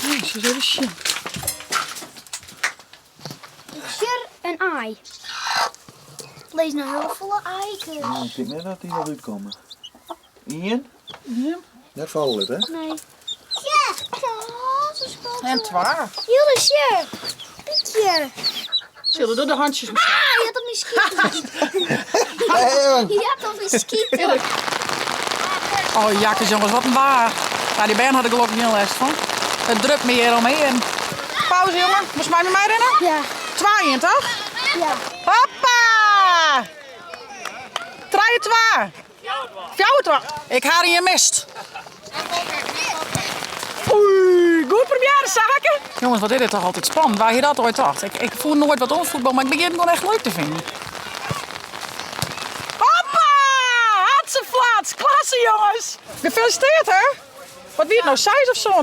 Ja, sil even sjen. Ik sjoch in aai. Lizze noch hiel folle aikes. Ja, ik tink net dat dy noch útkomme. Ien. Ja. Net falle litte, hè? Nee. Ja! Oh, zo schattig. En twa. Jelle, sjoch. Pietje. Sille door de handjes Ah, je had op mijn skieten. Je had op mijn skieten. Oh, jakkes jongens, wat in waar. Nou, dy bern ha der gelokkich gjin lêst fan. It drupt my hjir omheech. Pauze, jongen. Moatst mei my rinne? Ja. 2-1, toch? Ja. Hoppa! 3-2. 4-2. Ik ha ien mist. Oei, goed probearre, Sake. Jongens, wat is dit toch altyd spannend. Wa hie dat oait tocht? Ik fûn noait wat oan fuotbal, mar ik begjin it gewoan echt leuk te finen. Hoppa! Hatseflats! Klasse, jongens! Gefeliciteerd, hè? Wat wie it no, 6 of 7?